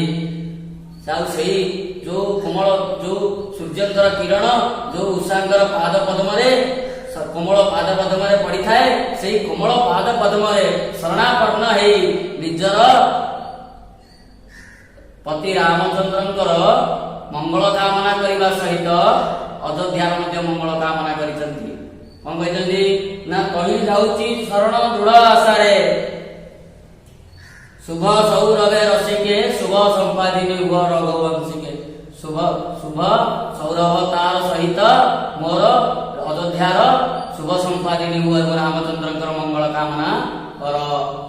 Speaker 1: ଆଉ ସେଇ ଯୋଉ କୋମଳ, ଯୋଉ ସୂର୍ଯ୍ୟଙ୍କର କିରଣ ଯୋଉ ଉଷାଙ୍କର ପାଦ ପଦ୍ମରେ, କୋମଳ ପାଦ ପଦ୍ମରେ ପଡିଥାଏ, ସେଇ କୋମଳ ପାଦ ପଦ୍ମରେ ଶରଣାପନ୍ନ ହେଇ ନିଜର ପତି ରାମଚନ୍ଦ୍ରଙ୍କର ମଙ୍ଗଳ କାମନା କରିବା ସହିତ ଅଯୋଧ୍ୟାର ମଧ୍ୟ ମଙ୍ଗଳ କାମନା କରିଛନ୍ତି। କଣ କହିଛନ୍ତି? ନା, କହି ଯାଉଛି ଶରଣ ଦୃଢ ଆଶାରେ, ଶୁଭ ସୌରଭେ ରସିକେ ଶୁଭ ସମ୍ପାଦିନୀ ହୁଅ ରଘୁବଂଶିକେ। ଶୁଭ ସୌରଭ ତାର ସହିତ ମୋର ଅଯୋଧ୍ୟାର ଶୁଭ ସମ୍ପାଦିନୀ ହୁଅ ଏବଂ ରାମଚନ୍ଦ୍ରଙ୍କର ମଙ୍ଗଳ କାମନା କର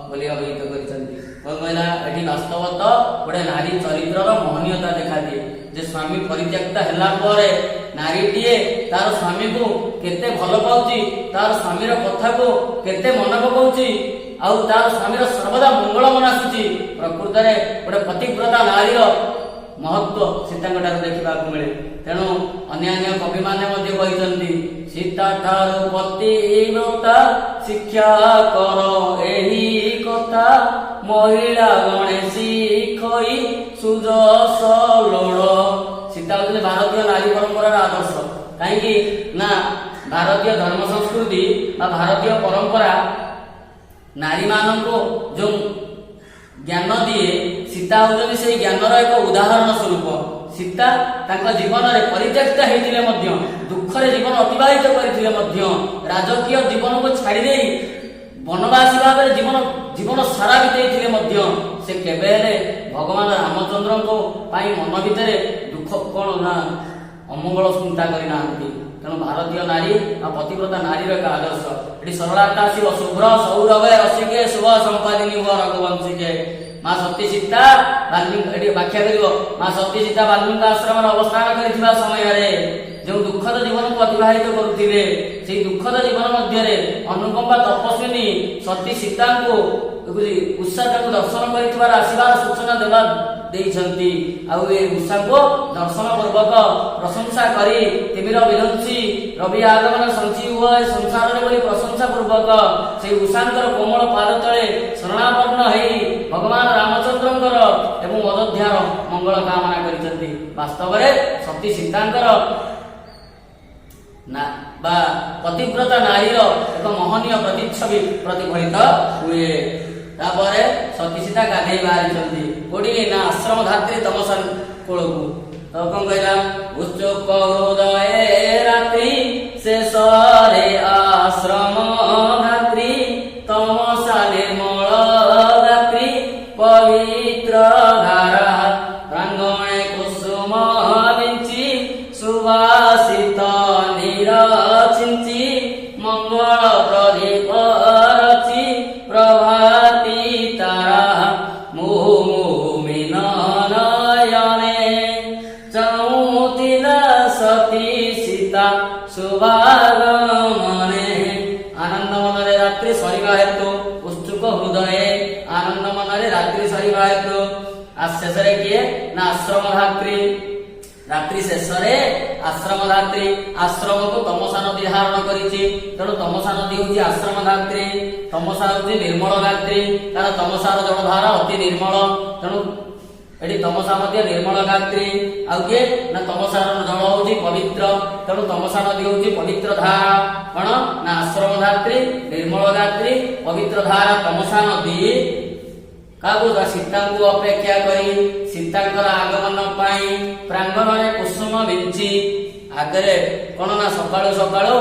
Speaker 1: ବୋଲି ଅଭିହିତ କରିଛନ୍ତି। କଣ କହିଲା? ଏଠି ବାସ୍ତବତ ଗୋଟେ ନାରୀ ଚରିତ୍ରର ମହନୀୟତା ଦେଖାଦିଏ ଯେ ସ୍ୱାମୀ ପରିତ୍ୟକ୍ତ ହେଲା ପରେ ନାରୀଟିଏ ତାର ସ୍ୱାମୀକୁ କେତେ ଭଲ ପାଉଛି, ତାର ସ୍ୱାମୀର କଥାକୁ କେତେ ମନେ ପକାଉଛି ଆଉ ତାର ସ୍ୱାମୀର ସର୍ବଦା ମଙ୍ଗଳ ମନାସୁଛି। ପ୍ରକୃତରେ ଗୋଟେ ପତିବ୍ରତା ନାରୀର ମହତ୍ଵ ସୀତାଙ୍କ ଠାରୁ ଦେଖିବାକୁ ମିଳେ। ତେଣୁ ଅନ୍ୟାନ୍ୟ କବିମାନେ ମଧ୍ୟ କହିଛନ୍ତି, ସୀତା ଠାରୁ ପତିବ୍ରତା ଶିକ୍ଷା କର ଏହି କଥା, ମହିଳା ଗଣେ ଶିଖଇ ସୁଯଶ ଲୋଡ଼। ସୀତା ହଉଛନ୍ତି ଭାରତୀୟ ନାରୀ ପରମ୍ପରାର ଆଦର୍ଶ। କାହିଁକି ନା ଭାରତୀୟ ଧର୍ମ ସଂସ୍କୃତି ବା ଭାରତୀୟ ପରମ୍ପରା ନାରୀମାନଙ୍କୁ ଯୋଉ ଜ୍ଞାନ ଦିଏ, ସୀତା ହଉଛନ୍ତି ସେଇ ଜ୍ଞାନର ଏକ ଉଦାହରଣ ସ୍ୱରୂପ। ସୀତା ତାଙ୍କ ଜୀବନରେ ପରିତ୍ୟକ୍ତ ହେଇଥିଲେ ମଧ୍ୟ, ଦୁଃଖରେ ଜୀବନ ଅତିବାହିତ କରିଥିଲେ ମଧ୍ୟ, ରାଜକୀୟ ଜୀବନକୁ ଛାଡ଼ି ଦେଇ ବନବାସୀ ଭାବରେ ଜୀବନ ସାରା ବିତେଇଥିଲେ ମଧ୍ୟ ସେ କେବେ ହେଲେ ଭଗବାନ ରାମଚନ୍ଦ୍ରଙ୍କ ପାଇଁ ମନ ଭିତରେ ଦୁଃଖ, କଣ ନା, ଅମଙ୍ଗଳ ଚିନ୍ତା କରିନାହାନ୍ତି। ତେଣୁ ଭାରତୀୟ ନାରୀ ବା ପତିବ୍ରତା ନାରୀର ଏକ ଆଦର୍ଶ। ଏଠି ସରଳାର୍ଥ ଆସିବ, ଶୁଭ୍ର ସୌରଭେ ରସିକେ ଶୁଭ ସମ୍ପାଦିନୀ ହୁଅ ରଘୁବଂଶିକେ। ମା ସତୀ ସୀତା ବାଲ୍ମୀକି, ଏଠି ବ୍ୟାଖ୍ୟା କରିବ, ମା ସତୀ ସୀତା ବାଲ୍ମୀକି ଆଶ୍ରମରେ ଅବସ୍ଥାନ କରିଥିବା ସମୟରେ ଯେଉଁ ଦୁଃଖଦ ଜୀବନକୁ ଅତିବାହିତ କରୁଥିଲେ, ସେଇ ଦୁଃଖଦ ଜୀବନ ମଧ୍ୟରେ ଅନୁକମ୍ପା ତପସ୍ୱିନୀ ସତୀ ସୀତାଙ୍କୁ ଉଷା ତାଙ୍କୁ ଦର୍ଶନ କରିଥିବାର ଆସିବାର ସୂଚନା ଦେଇଛନ୍ତି। ଆଉ ଏ ଉଷାଙ୍କୁ ଦର୍ଶନ ପୂର୍ବକ ପ୍ରଶଂସା କରି ତିମିର ବିଧ୍ୱଂସୀ, ରବି ଆଗମନ ଶଂସି ହୁଅ ଏ ସଂସାରରେ ବୋଲି ପ୍ରଶଂସା ପୂର୍ବକ ସେଇ ଉଷାଙ୍କର କୋମଳ ପାଦ ତଳେ ଶରଣାପନ୍ନ ହେଇ ଭଗବାନ ରାମଚନ୍ଦ୍ରଙ୍କର ଏବଂ ଅଯୋଧ୍ୟାର ମଙ୍ଗଳ କାମନା କରିଛନ୍ତି। ବାସ୍ତବରେ ସତୀ ସୀତାଙ୍କର ନା ବା ପତିବ୍ରତା ନାରୀର ଏକ ମହନୀୟ ପ୍ରତିଚ୍ଛବି ପ୍ରତିଫଳିତ ହୁଏ। ତାପରେ ସତୀ ସୀତା ଗାଧେଇ ବାହାରିଛନ୍ତି କୋଉଠି ନା ଆଶ୍ରମ ଧାତ୍ରୀ ତମସା କୂଳକୁ। ତ କଣ କହିଲା? ଉତ୍ସୁକ ହୃଦୟେ ରାତ୍ରି ଶେଷରେ ଆଶ୍ରମ ଧାତ୍ରୀ ତମସା ନିର୍ମଳ ଗାତ୍ରୀ ପବିତ୍ର ଧାରା ପ୍ରାଙ୍ଗଣେ କୁସୁମ ବିଞ୍ଚି ସୁବାସିତ ନୀର ଛିଞ୍ଚି ମଙ୍ଗଳ ପ୍ରଦୀପ ରଚି ପ୍ରଭାତୀ ତାରା ମୁହୁ ମୁହୁ ମୀନ ନୟନେ ଚାହୁଁଥିଲା ସତୀ ସୀତା ଶୁଭାଗମନେ। ଆନନ୍ଦ ମନରେ ରାତ୍ରି ସରିବା ହେତୁ, ଉତ୍ସୁକ ହୃଦୟେ, ଆନନ୍ଦ ମନରେ ରାତ୍ରି ସରିବା ହେତୁ, ଆଉ ଶେଷରେ କିଏ ନା ଆଶ୍ରମ ଧାତ୍ରୀ। ରାତ୍ରି ଶେଷରେ ଆଶ୍ରମ ଧାତ୍ରୀ, ଆଶ୍ରମକୁ ତମସା ନଦୀ ଧାରଣ କରିଛି। ତେଣୁ ତମସା ନଦୀ ହଉଛି ଆଶ୍ରମ ଧାତ୍ରୀ। ତମସା ହଉଛି ନିର୍ମଳ ଗାତ୍ରୀ, କାରଣ ତମସାର ଜଳଧାରା ଅତି ନିର୍ମଳ। ତେଣୁ ଏଠି ତମସା ମଧ୍ୟ ନିର୍ମଳ ଗାତ୍ରୀ। ଆଉ କିଏ ନା ତମସାର ଜଳ ହଉଛି ପବିତ୍ର। ତେଣୁ ତମସା ନଦୀ ହଉଛି ପବିତ୍ର ଧାରା। କଣ ନା ଆଶ୍ରମ ଧାତ୍ରୀ, ନିର୍ମଳ ଗାତ୍ରୀ, ପବିତ୍ର ଧାରା ତମସା ନଦୀ କାହାକୁ? ନା ସୀତାଙ୍କୁ ଅପେକ୍ଷା କରି, ସୀତାଙ୍କର ଆଗମନ ପାଇଁ ପ୍ରାଙ୍ଗଣରେ କୁସୁମ ବିଞ୍ଚି। ଆଗରେ କଣ ନା ସକାଳୁ ସକାଳୁ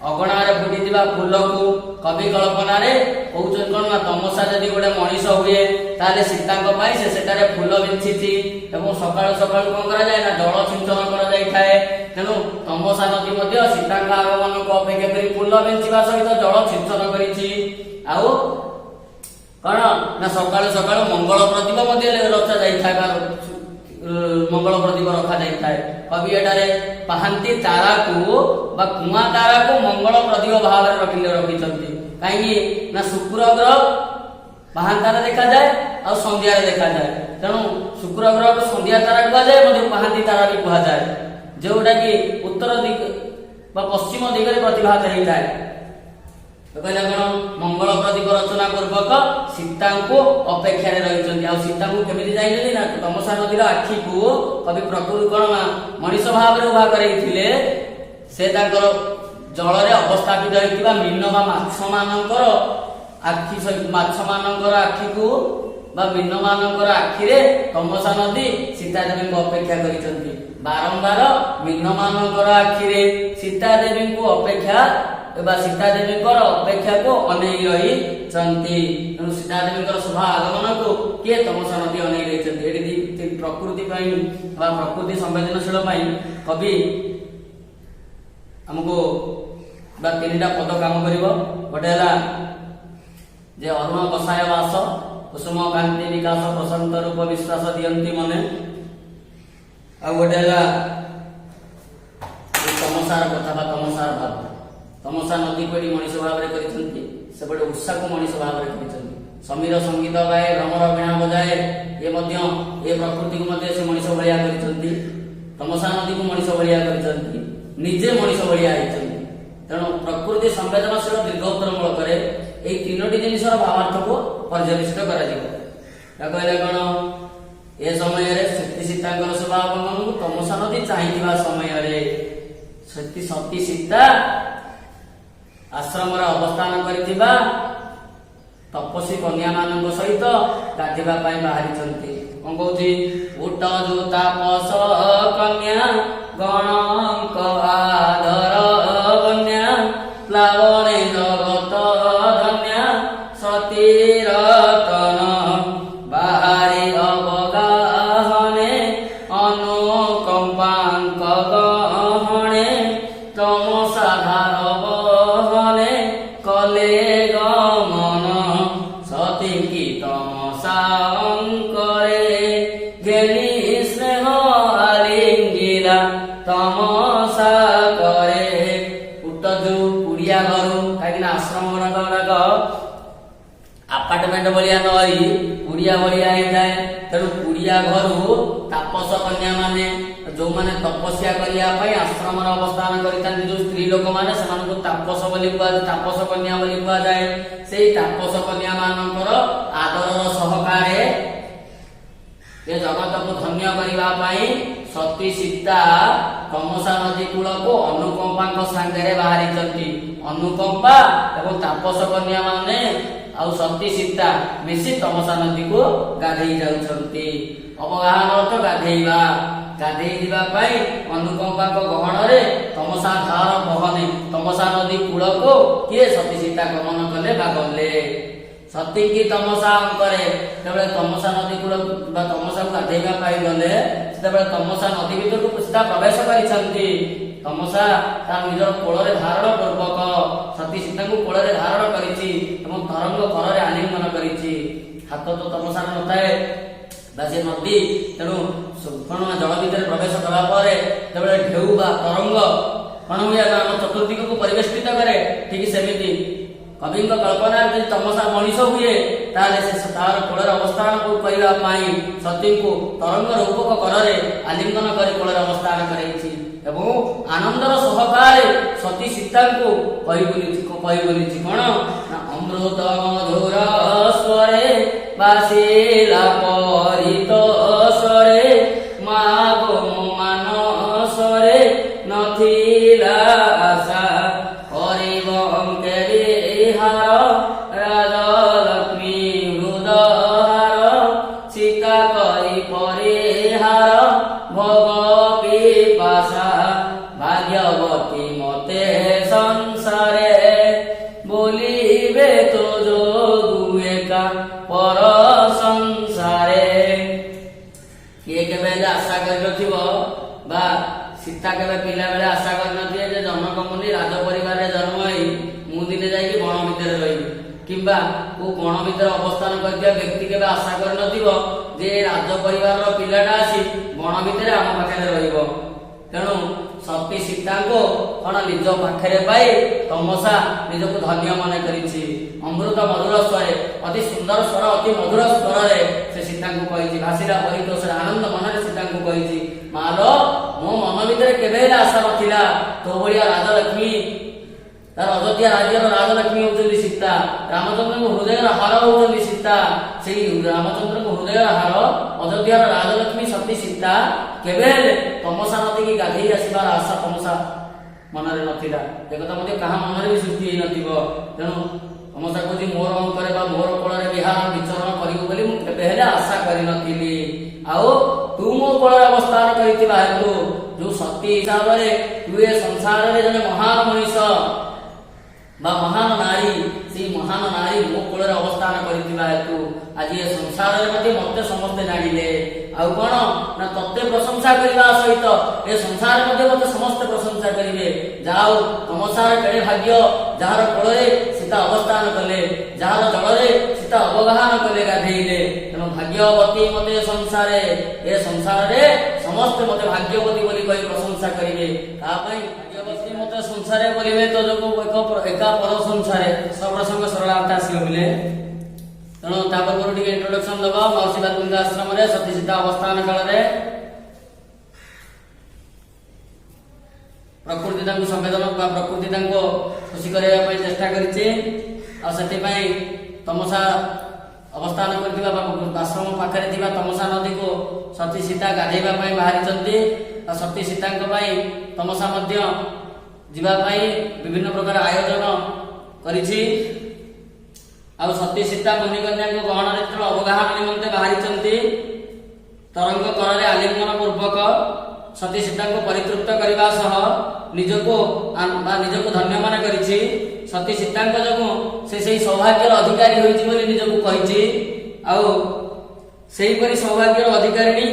Speaker 1: ଅଗଣାରେ ଫୁଟିଥିବା ଫୁଲକୁ କବି କଳ୍ପନାରେ କହୁଛନ୍ତି କଣ ନା ତମସା ଯଦି ଗୋଟେ ମଣିଷ ହୁଏ, ତାହେଲେ ସୀତାଙ୍କ ପାଇଁ ସେ ସେଠାରେ ଫୁଲ ବିଞ୍ଚିଛି ଏବଂ ସକାଳୁ ସକାଳୁ କଣ କରାଯାଏ ନା ଜଳ ସିଞ୍ଚନ କରାଯାଇଥାଏ। ତେଣୁ ତମସା ନଦୀ ମଧ୍ୟ ସୀତାଙ୍କ ଆଗମନକୁ ଅପେକ୍ଷା କରି ଫୁଲ ବିଞ୍ଚିବା ସହିତ ଜଳ ସିଞ୍ଚନ କରିଛି। ଆଉ କଣ ନା ସକାଳୁ ସକାଳୁ ମଙ୍ଗଳ ପ୍ରଦୀପ ମଧ୍ୟ ରଚା ଯାଇଥାଏ ବା ମଙ୍ଗଳ ପ୍ରଦୀପ ରଖାଯାଇଥାଏ। କବି ଏଠାରେ ପାହାନ୍ତି ତାରାକୁ ବା କୁଆଁ ତାରାକୁ ମଙ୍ଗଳ ପ୍ରଦୀପ ଭାବରେ ରଖିଛନ୍ତି। କାହିଁକି ନା ଶୁକ୍ର ଗ୍ରହ ପାହାନ୍ତାରେ ଦେଖାଯାଏ ଆଉ ସନ୍ଧ୍ୟାରେ ଦେଖାଯାଏ। ତେଣୁ ଶୁକ୍ର ଗ୍ରହକୁ ସନ୍ଧ୍ୟା ତାରା କୁହାଯାଏ, ମଧ୍ୟ ପାହାନ୍ତି ତାରା ବି କୁହାଯାଏ, ଯୋଉଟା କି ଉତ୍ତର ଦିଗ ବା ପଶ୍ଚିମ ଦିଗରେ ପ୍ରତିଭାତ ହେଇଥାଏ। ତ କହିଲା କଣ? ମଙ୍ଗଳ ପ୍ରଦୀପ ରଚନା ପୂର୍ବକ ସୀତାଙ୍କୁ ଅପେକ୍ଷାରେ ରହିଛନ୍ତି। ଆଉ ସୀତାଙ୍କୁ କେମିତି ଯାଇଛନ୍ତି ନା ତମସା ନଦୀର ଆଖିକୁ କବି ପ୍ରକୃତି କଣ ନା ମଣିଷ ଭାବରେ ଉଭା କରେଇଥିଲେ। ସେ ତାଙ୍କର ଜଳରେ ଅବସ୍ଥାପିତ ହେଇଥିବା ମୀନ ବା ମାଛ ମାନଙ୍କର ଆଖି ସହିତ, ମାଛ ମାନଙ୍କର ଆଖିକୁ ବା ମୀନ ମାନଙ୍କର ଆଖିରେ ତମସା ନଦୀ ସୀତା ଦେବୀଙ୍କୁ ଅପେକ୍ଷା କରିଛନ୍ତି। ବାରମ୍ବାର ମୀନ ମାନଙ୍କର ଆଖିରେ ସୀତା ଦେବୀଙ୍କୁ ଅପେକ୍ଷା ବା ସୀତା ଦେବୀଙ୍କର ଅପେକ୍ଷାକୁ ଅନେଇ ରହିଛନ୍ତି। ତେଣୁ ସୀତା ଦେବୀଙ୍କର ଶୁଭ ଆଗମନକୁ କିଏ? ତମସା ନଦୀ ଅନେଇ ରହିଛନ୍ତି। ଏଠି ପ୍ରକୃତି ପାଇଁ ବା ପ୍ରକୃତି ସମ୍ବେଦନଶୀଳ ପାଇଁ କବି ଆମକୁ ବା ତିନିଟା ପଦ କାମ କରିବ। ଗୋଟେ ହେଲା ଯେ ଅରୁଣ କଷାୟ ବାସ କୁସୁମ କାନ୍ତି ବିକାଶ ପ୍ରଶାନ୍ତ ରୂପ ବିଶ୍ୱାସ ଦିଅନ୍ତି ମନେ। ଆଉ ଗୋଟେ ହେଲା ଏ ତମସାର କଥା ବା ତମସାର ଭାବ। ତମସା ନଦୀକୁ ଏଠି ମଣିଷ ଭାବରେ କରିଛନ୍ତି, ସେପଟେ ଉଷାକୁ ମଣିଷ ଭାବରେ କରିଛନ୍ତି। ସମୀର ସଙ୍ଗୀତ ଗାଏ, ଭ୍ରମର ବୀଣା ବଜାଏ, ଏ ମଧ୍ୟ ଏ ପ୍ରକୃତିକୁ ମଧ୍ୟ ସେ ମଣିଷ ଭଳିଆ କରିଛନ୍ତି। ତମସା ନଦୀକୁ ମଣିଷ ଭଳିଆ କରିଛନ୍ତି, ନିଜେ ମଣିଷ ଭଳିଆ ହେଇଛନ୍ତି। ତେଣୁ ପ୍ରକୃତି ସମ୍ବେଦନଶୀଳ ଦୀର୍ଘ ଉତ୍ତର ମୂଳକରେ ଏଇ ତିନୋଟି ଜିନିଷର ଭାବାର୍ଥକୁ ପର୍ଯ୍ୟବେସିତ କରାଯିବ। ତା କହିଲେ କଣ? ଏ ସମୟରେ ସତୀ ସୀତାଙ୍କର ଶୁଭାଗମନକୁ ତମସା ନଦୀ ଚାହିଁଥିବା ସମୟରେ ସତୀ ସୀତା ଆଶ୍ରମରେ ଅବସ୍ଥାନ କରିଥିବା ତପସ୍ୱୀ କନ୍ୟା ମାନଙ୍କ ସହିତ ଗାଧେଇବା ପାଇଁ ବାହାରିଛନ୍ତି। କଣ କହୁଛି? ଉଟ ଯୋ ତାପସ କନ୍ୟା ଗଣଙ୍କ ଆଦର ବନ୍ୟା ପ୍ଲାବନେ ଜଗତ ଧନ୍ୟା ସତୀ ରତନ ବାହାରି ଅବଗାହନେ ଅନୁକମ୍ପାଙ୍କ ଗହଣେ ତମସାଧାର ବହନେ କଲେ ଗମନ। ସତୀଙ୍କି ତମସା ଅଙ୍କରେ ଘେନି ସ୍ନେହ ଆଲିଙ୍ଗିଲା ତମସା କରେ। ଉଟ ଯୋଉ କୁଡିଆ ଘରୁ, କାହିଁକି ନା ଆଶ୍ରମ ଗୁଡାକ ଗୁଡାକ ଆପାର୍ଟମେଣ୍ଟ ଭଳିଆ ନ ହେଇ କୁଡିଆ ଭଳିଆ ହେଇଥାଏ। ତେଣୁ କୁଡିଆ ଘରୁ ତାପସ କନ୍ୟା ମାନେ, ଯୋଉମାନେ ତପସ୍ୟା କରିବା ପାଇଁ ଆଶ୍ରମରେ ଅବସ୍ଥାନ କରିଥାନ୍ତି, ଯୋଉ ସ୍ତ୍ରୀ ଲୋକମାନେ, ସେମାନଙ୍କୁ ତାପସ ବୋଲି କୁହାଯାଏ, ତାପସ କନ୍ୟା ବୋଲି କୁହାଯାଏ। ସେଇ ତାପସ କନ୍ୟା ମାନଙ୍କର ଆଦରର ସହକାରେ ଏ ଜଗତକୁ ଧନ୍ୟ କରିବା ପାଇଁ ସତୀ ସୀତା ତମସା ନଦୀ କୂଳକୁ ଅନୁକମ୍ପାଙ୍କ ଅନୁକମ୍ପାଙ୍କ ସାଙ୍ଗରେ ବାହାରିଛନ୍ତି। ଅନୁକମ୍ପା ଏବଂ ତାପସ କନ୍ୟା ମାନେ ଆଉ ସତୀ ସୀତା ମିଶି ତମସା ନଦୀକୁ ଗାଧେଇ ଯାଉଛନ୍ତି। ଅବଗାହନ ଅର୍ଥ ଗାଧେଇବା। ଗାଧେଇ ଯିବା ପାଇଁ ଅନୁକମ୍ପାଙ୍କ ଗହଣରେ ତମସା ଧାର ବହନେ, ତମସା ନଦୀ କୂଳକୁ କିଏ? ସତୀ ସୀତା ଗମନ କଲେ ବା ଗଲେ। ସତୀଙ୍କି ତମସା ଅଙ୍କରେ, ଯେତେବେଳେ ତମସା ନଦୀ କୂଳ ବା ତମସାକୁ ଗାଧେଇବା ପାଇଁ ଗଲେ, ସେତେବେଳେ ତମସା ନଦୀ ଭିତରକୁ ସୀତା ପ୍ରବେଶ କରିଛନ୍ତି। ତମସା ତାର ନିଜର କୋଳରେ ଧାରଣ ପୂର୍ବକ ସତୀ ସୀତାଙ୍କୁ କୋଳରେ ଧାରଣ କରିଛି ଏବଂ ତରଙ୍ଗ କରରେ ଆଲିଙ୍ଗନ କରିଛି। ହାତ ତ ତମସାର ନଥାଏ ବା ସେ ନଦୀ, ତେଣୁ କଣ ନା ଜଳ ଭିତରେ ପ୍ରବେଶ କଲା ପରେ ଯେତେବେଳେ ଢେଉ ବା ତରଙ୍ଗ କଣ ହୁଏ ନା ଆମ ଚତୁର୍ଦିଗକୁ ପରିବେଷ୍ଟିତ କରେ, ଠିକ ସେମିତି କବିଙ୍କ କଳ୍ପନାରେ ଯଦି ତମସା ମଣିଷ ହୁଏ, ତାହେଲେ ସେ ତାର କୋଳରେ ଅବସ୍ଥାନ କରିବା ପାଇଁ ସତୀଙ୍କୁ ତରଙ୍ଗ ରୂପକ କରରେ ଆଲିଙ୍ଗନ କରି କୋଳରେ ଅବସ୍ଥାନ କରେଇଛି ଏବଂ ଆନନ୍ଦର ସହକାରେ ସତୀ ସୀତାଙ୍କୁ କହି ବୁଲିଛି। କହି ବୁଲିଛି କଣ ନା, ଅମୃତ ମଧୁର ସ୍ୱରେ ବାସିଲା ପରିତୋଷରେ, ମାଗୋ ମୋ ମାନସରେ ନଥିଲା ଆଶା, କରିବ ଅଙ୍କେ ବିହାର ରାଜଲକ୍ଷ୍ମୀ ହୃଦହାର, ସୀତା କରି ପରିହାର ଭୋଗ ପିପାସା, ଭାଗ୍ୟବତୀ ମତେ ସଂସାରେ ବୋଲିବେ ତୋ ଯୋଗୁ ଏକା ପର ସଂସାରେ। କିଏ କେବେ ହେଲେ ଆଶା କରିନଥିବ ବା ସୀତା କେବେ ପିଲାବେଳେ ଆଶା କରିନଥିବେ ଯେ ଜନକ ମୁନି ରାଜ ପରିବାରରେ ଜନ୍ମ ହେଇ ମୁଁ ଦିନେ ଯାଇକି ବଣ ଭିତରେ ରହିବି, କିମ୍ବା କୋଉ ବଣ ଭିତରେ ଅବସ୍ଥାନ କରିଥିବା ବ୍ୟକ୍ତି କେବେ ଆଶା କରିନଥିବ ଯେ ରାଜ ପରିବାରର ପିଲାଟା ଆସି ବଣ ଭିତରେ ଆମ ପାଖରେ ରହିବ। ତେଣୁ ସତୀ ସୀତାଙ୍କୁ କଣ ନିଜ ପାଖରେ ପାଇ ତମସା ନିଜକୁ ଧନ୍ୟ ମନେ କରିଛି। ଅମୃତ ମଧୁର ସ୍ୱରେ, ଅତି ସୁନ୍ଦର ସ୍ୱର, ଅତି ମଧୁର ସ୍ୱରରେ ସେ ସୀତାଙ୍କୁ କହିଛି। ଭାସିଲା ପରିତୋଷରେ, ଆନନ୍ଦ ମନରେ ସୀତାଙ୍କୁ କହିଛି, ମାଲୋ, ମୋ ମନ ଭିତରେ କେବେ ହେଲେ ଆଶା ନଥିଲା ତୋ ଭଳିଆ ରାଜଲକ୍ଷ୍ମୀ, ତାର ଅଯୋଧ୍ୟା ରାଜ୍ୟର ରାଜଲକ୍ଷ୍ମୀ ହଉଛନ୍ତି ସୀତା, ରାମଚନ୍ଦ୍ରଙ୍କ ହୃଦୟର ହାର ହଉଛନ୍ତି ସୀତା। ସେଇ ରାମଚନ୍ଦ୍ରଙ୍କ ହୃଦୟର ହାର ଅଯୋଧ୍ୟାର ରାଜଲକ୍ଷ୍ମୀ ସତୀ ସୀତା କେବେ ହେଲେ ତମସା ନଦୀକି ଗାଧେଇ ଆସିବାର ଆଶା ତମସା ମନରେ ନଥିଲା। ଏକଥା ମଧ୍ୟ କାହା ମନରେ ବି ସୃଷ୍ଟି ହେଇନଥିବ। ତେଣୁ ତମସା କହୁଛି, ମୋର ଅଙ୍କରେ ବା ମୋର କୋଳରେ ବିହାର ବିଚରଣ କରିବୁ ବୋଲି ମୁଁ କେବେ ହେଲେ ଆଶା କରିନଥିଲି। ଆଉ ତୁ ମୋ କୋଳରେ ଅବସ୍ଥାନ କରିଥିବା ହେତୁ, ଯୋଉ ସତୀ ହିସାବରେ ତୁ ଏ ସଂସାରରେ ଜଣେ ମହାନ ମଣିଷ ବା ମହାନ ନାରୀ, ସେଇ ମହାନ ନାରୀ ମୋ କୋଳରେ ଅବସ୍ଥାନ କରିଥିବା ହେତୁ ଆଜି ଏ ସଂସାରରେ ମଧ୍ୟ ମତେ ସମସ୍ତେ ଜାଣିଲେ। ଆଉ କଣ ନା ତତେ ପ୍ରଶଂସା କରିବା ସହିତ ଏ ସଂସାରରେ ମଧ୍ୟ ମତେ ସମସ୍ତେ ପ୍ରଶଂସା କରିବେ। ଯାଉ, ତମସାର କେଡ଼େ ଭାଗ୍ୟ, ଯାହାର କୋଳରେ ସୀତା ଅବସ୍ଥାନ କଲେ, ଯାହାର ଜଳରେ ସୀତା ଅବଗାହନ କଲେ, ଗାଧେଇଲେ। ତେଣୁ ଭାଗ୍ୟବତୀ ମତେ ସଂସାରେ, ଏ ସଂସାରରେ ସମସ୍ତେ ମତେ ଭାଗ୍ୟବତୀ ବୋଲି କହି ପ୍ରଶଂସା କରିବେ। ତା ପାଇଁ ଭାଗ୍ୟବତୀ ମତେ ସଂସାରେ ବୋଲିବେ ତୋ ଯୋଗୁ ଏକ ଏକା ପର ସଂସାରେ। ସପ୍ରସଙ୍ଗ ସରଳାର୍ଥ ଆସିବ ବୋଲେ। ତେଣୁ ତା ପୂର୍ବରୁ ଟିକେ ଇଣ୍ଟ୍ରୋଡକ୍ସନ ଦବା। ମହର୍ଷି ବାଲ୍ମୀକି ଆଶ୍ରମରେ ସତୀ ସୀତା ଅବସ୍ଥାନ କାଳରେ ପ୍ରକୃତି ତାଙ୍କୁ ସମ୍ବେଦନ ବା ପ୍ରକୃତି ତାଙ୍କୁ ଖୁସି କରାଇବା ପାଇଁ ଚେଷ୍ଟା କରିଛି। ଆଉ ସେଥିପାଇଁ ତମସା ଅବସ୍ଥାନ କରିଥିବା ବା ଆଶ୍ରମ ପାଖରେ ଥିବା ତମସା ନଦୀକୁ ସତୀ ସୀତା ଗାଧେଇବା ପାଇଁ ବାହାରିଛନ୍ତି। ଆଉ ସତୀ ସୀତାଙ୍କ ପାଇଁ ତମସା ମଧ୍ୟ ଯିବା ପାଇଁ ବିଭିନ୍ନ ପ୍ରକାର ଆୟୋଜନ କରିଛି। ଆଉ ସତୀ ସୀତା ମୁନିକନ୍ୟାଙ୍କ ଗହଣରେ ଯେତେବେଳେ ଅବଗାହନ ନିମନ୍ତେ ବାହାରିଛନ୍ତି, ତରଙ୍ଗ କରରେ ଆଲିଙ୍ଗନ ପୂର୍ବକ ସତୀ ସୀତାଙ୍କୁ ପରିତୃପ୍ତ କରିବା ସହ ନିଜକୁ ବା ନିଜକୁ ଧନ୍ୟ ମନେ କରିଛି। ସତୀ ସୀତାଙ୍କ ଯୋଗୁଁ ସେ ସେଇ ସୌଭାଗ୍ୟର ଅଧିକାରୀ ହୋଇଛି ବୋଲି ନିଜକୁ କହିଛି। ଆଉ ସେହିପରି ସୌଭାଗ୍ୟର ଅଧିକାରିଣୀ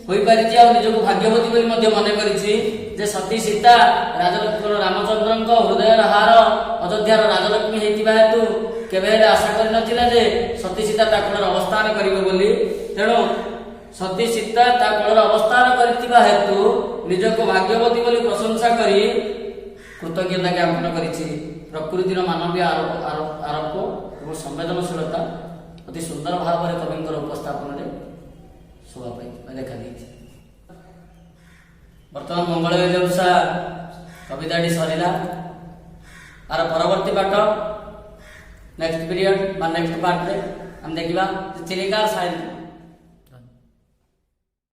Speaker 1: ହୋଇପାରିଛି ଆଉ ନିଜକୁ ଭାଗ୍ୟବତୀ ବୋଲି ମଧ୍ୟ ମନେ କରିଛି ଯେ ସତୀ ସୀତା ରାଜଲକ୍ଷ୍ମଣ ରାମଚନ୍ଦ୍ରଙ୍କ ହୃଦୟର ହାର ଅଯୋଧ୍ୟାର ରାଜଲକ୍ଷ୍ମୀ ହେଇଥିବା ହେତୁ କେବେ ହେଲେ ଆଶା କରିନଥିଲା ଯେ ସତୀ ସୀତା ତା କୋଳରେ ଅବସ୍ଥାନ କରିବେ ବୋଲି। ତେଣୁ ସତୀ ସୀତା ତା କୋଳରେ ଅବସ୍ଥାନ କରିଥିବା ହେତୁ ନିଜକୁ ଭାଗ୍ୟବତୀ ବୋଲି ପ୍ରଶଂସା କରି କୃତଜ୍ଞତା ଜ୍ଞାପନ କରିଛି। ପ୍ରକୃତିର ମାନବୀୟ ଆରୋପ ଏବଂ ସମ୍ବେଦନଶୀଳତା ଅତି ସୁନ୍ଦର ଭାବରେ କବିଙ୍କର ଉପସ୍ଥାପନରେ ଶୋଭା ପାଇ ବା ଦେଖାଦେଇଛି। ବର୍ତ୍ତମାନ ମଙ୍ଗଳ ଉଷା କବିତାଟି ସରିଲା। ଆର ପରବର୍ତ୍ତୀ ପାଠ ନେକ୍ସଟ ପିରିୟଡ଼ ବା ନେକ୍ସଟ ପାର୍ଟରେ ଆମେ ଦେଖିବା ଯେ ଚିଲିକା ସାହିତ୍ୟ